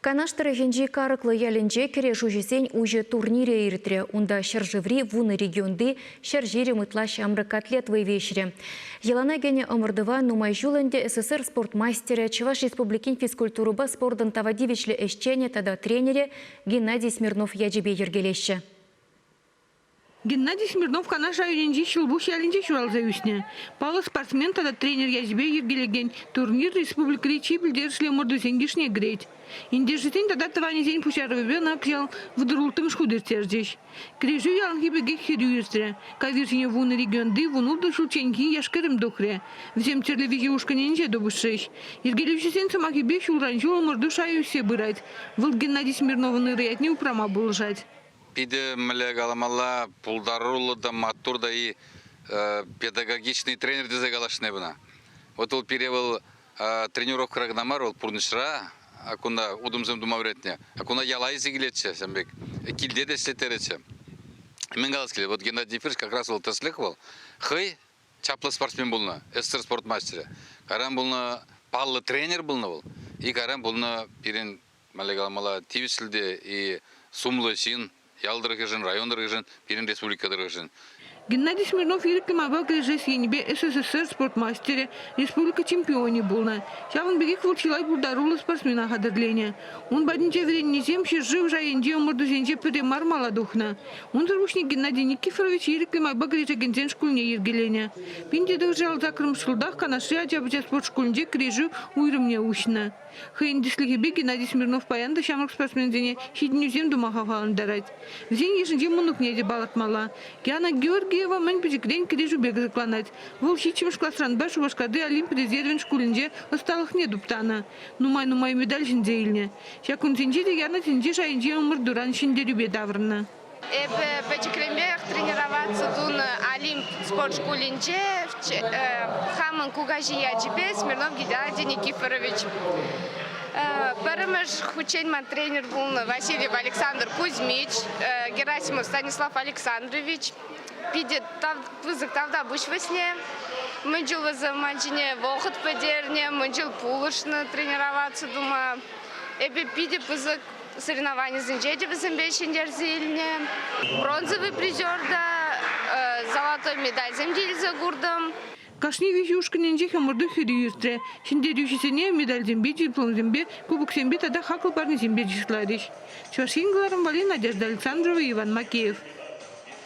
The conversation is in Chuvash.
Канаш тӑрӑхӗнчи Карӑклӑ ялӗнче кӗрешӳҫӗсен уҫӑ турнирӗ иртрӗ. Унта ҫӗршыври вунӑ регионти 120 ытла ҫамрӑк атлет вӑй виҫрӗ. Йӑлана кӗнӗ ӑмӑртӑва нумай ҫул ӗнтӗ СССР спорт мастерӗ, Чӑваш Республикин физкультурӑпа спортӑн тава тивӗҫлӗ ӗҫченӗ тата тренерӗ Геннадий Смирнов ячӗпе йӗркелеҫҫӗ. Геннадий Смирнов Канаш районӗнчи Ҫӑлпуҫ ялӗнче ҫуралса ӳснӗ. Паллӑ спортсмен тата тренер ячӗпе йӗркелекен турнир республикӑри чи пӗлтерӗшлӗ ӑмӑртусен йышне кӗрет. Ентешӗсен тата тӑванӗсен пуҫарӑвӗпе ӑна кӑҫал вӑтӑр улттӑмӗш хут ирттерчӗҫ. Кӗрешӳ яланхи пекех хӗрӳ иртрӗ. Кавир ҫине вунӑ регионти вунултӑ ҫулчченхи яш-кӗрӗм тухрӗ. Вӗсем тӗрлӗ виҫе ушкӑнӗнче тупӑшрӗҫ. Йӗркелӳҫӗсен сӑмахӗпе ҫулран-ҫул ӑмӑрту шайӗ ӳссе пырать. Вӑл Геннадий Смирновӑн ырӑ ятне упрама пулӑшать. Питӗ мӗнле каламалла, пултаруллӑ та, маттур та и педагогичный тренер тесе каласшӑн эп ӑна. Вот вӑл пире вӑл тренировкӑра кӑна мар, вӑл пурнӑҫра кунта утӑмсем тума вӗрентнӗ. Кунта яла илсе килетчӗ ҫавӑн пек. Килте те ӗҫлеттеретчӗ. Мӗн калас килет, вот Геннадий Ефимович как раз вӑл тӗслӗх вӑл. Хӑй чаплӑ спортсмен пулнӑ, СССР спорт мастерӗ. Кайран пулнӑ паллӑ тренер пулнӑ вӑл. И кайран пулнӑ пирӗн мӗнле каламалла, тивӗҫлӗ те и сумлӑ ҫын ял тӑрӑхӗшӗн, район тӑрӑхӗшӗн, пирӗн республика тӑрӑхӗшӗн. Геннадий Смирнов ирӗклӗ майпа кӗрешес енӗпе СССР спорт мастерӗ, республика чемпионӗ пулнӑ. Ҫавӑн пекех вӑл чылай пултаруллӑ спортсмена хатӗрленӗ. Ун патӗнче вӗреннисем ҫӗршыв шайӗнчи ӑмӑртусенче пӗрре мар мала тухнӑ. Унсӑр пуҫне Геннадий Никифорович ирӗклӗ майпа кӗрешекенсен шкулне йӗркеленӗ. 1968 ҫултах Канашри ача-пӑча спорт шкулӗнче кӗрешӳ уйрӑмне уҫнӑ. Хӑйӗн тӗслӗхӗпе Геннадий Смирнов паян та ҫамрӑк спортсменсене ҫитӗнӳсем тума хавхалантарать. Вӗсен йышӗнче мӑнукне те палӑртмалла. Яна Георгиева мӗн пӗчӗкрен кӗрешӳпе кӑсӑкланать. Вӑл ҫиччӗмӗш класранпа Шупашкарти Олимп резервӗн шкулӗнче ӑсталӑхне туптанӑ. Нумай-нумай медаль ҫӗнсе илнӗ. Ҫак кунсенче те Яна тӗнче шайӗнчи ӑмӑртуран ҫӗнтерӳпе таврӑннӑ. Эпӗ пӗчӗкренпех тренироваться тунӑ Олимп спорт шкулӗнче хамӑн кукаҫи ячӗпе Смирнов Геннадий Никифорович. Пӗрремӗш хутчен ман тренер пулнӑ Васильев Александр Кузьмич, Герасимов Станислав Александрович. Питӗ пысӑк тавтапуҫ вӗсене. Мӗн чул вӗсем ман ҫине вӑхӑт пӗтернӗ, мӗн чул пулӑшнӑ тренироваться тума. Эпӗ питӗ пысӑк соревнованисенче те вӗсемпе ҫӗнтерсе илнӗ. Бронзовый призер та, золотой медальсем те илсе куртӑм. Кашни виҫӗ ушкӑнӗнчех ӑмӑрту хӗрӳ иртрӗ. Ҫӗнтерӳҫӗсене медальсемпе, дипломсемпе, кубоксемпе тата хаклӑ парнесемпе чысларӗҫ. Чӑваш Ен кӑларӑм валли Надежда Александрова, Иван Макеев.